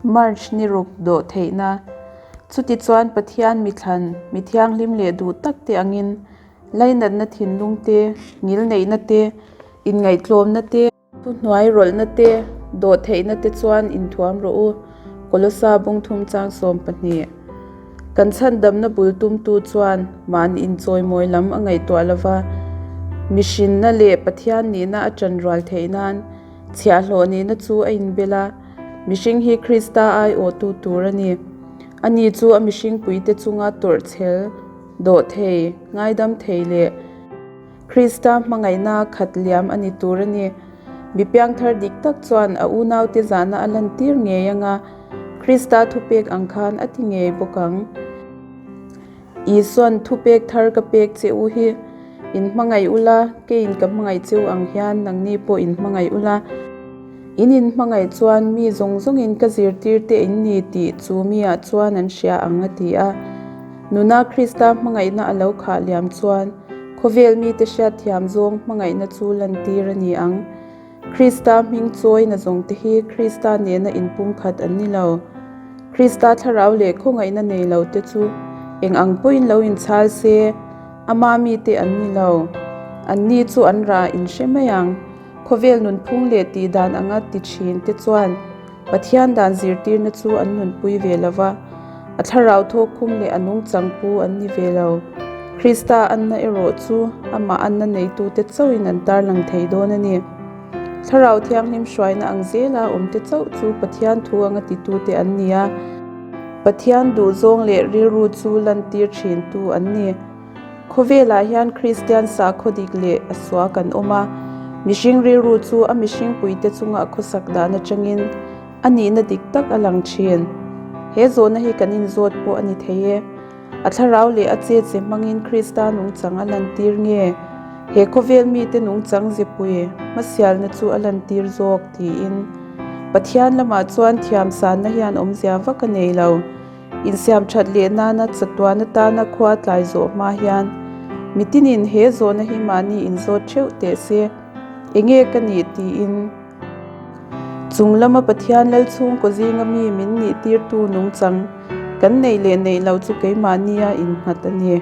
March ni ruk dawh theihna. Chutichuan Pathian mithlan, mi thianghlim leh duh tak te angin lainatna thinlung te, ngilneihna te, inngaihtlawmna te, thuhnuai rawlhna te, dawh theihna te chuan inthuam rawh u, Kolosa bungthum chang 12. Kan chhandamna bul tumtu chuan mahni inchawimawi lam a ngaihtuah lova, mihrinna leh Pathian nihna a ṭanrual theih nan chhiahhlawh nihna chu a inbel a, mihring hi Krista aiawhtu tur a ni. Ani chu a mihringpuite chunga tawrhchhel, dawhthei, ngaidam thei leh Krista hmangaihna khat liam a ni tur a ni. Mi piangthar dik tak chuan a unaute zahna a lantir ngei anga Krista thupek ang khan a ti ngei bawk ang. Isua'n thupek thar ka pek che u hi in hmangaih ula, keiin ka hmangaih che u ang hian nangni pawh in hmangaih ula. In inhmangaih chuan mi zawng zawngin ka zirtirte in ni tih chu miah chuan an hria ang a ti a. Nuna Krista hmangaihna a lo khah liam chuan khawvel mite hriatthiam zawng hmangaihna chu lantir a ni ang. Krista hming chawina zawngte hi Krista nena inpumkhat an ni lo. Krista thlarau leh khawngaihna nei lote chu eng ang pawhin lo inchhal se, ama mite an ni lo. Anni chu an rah inhre mai ang. Khawvel nunphung leh tihdan anga ti thin te chuan Pathian dan zirtirna chu an nunpui ve lo va, a thlarau thawkkhum leh a nungchang pu an ni ve lo. Krista anna erawh chu amah anna neitute chauhin an tarlang thei dawn a ni. Thlarau Thianghlim hruaina ang zela awmte chauh chu Pathian thu anga titute an ni a, Pathian duhzawng leh rilru chu lantir thintu an ni. Khawvelah hian Kristian sakhaw dik leh a suak an awm a, mihring rilru chu a mihring puite chunga a khawsak dan atangin a nihna dik tak a lang thin. He zawhna hi kan inzawt pawh a ni thei e. A thlarau leh a che che hmangin Krista nungchang a lantir nge? He khawvel mite nungchang zepui hmasialna chu a lantir zawk tiin Pathian lamah chuan thiamsanna hian awmzia vak a nei lo. Insiam that leh nana chatuan atana khua tlai zawh hma hian mitinin he zawhna hi mahni inzawt theuh teh se, enge ka nih tiin chung lama Pathian lal chhungkaw zinga mi min nih tirtu nungchang kan neih leh neih lo chu keimahnia innghat a ni.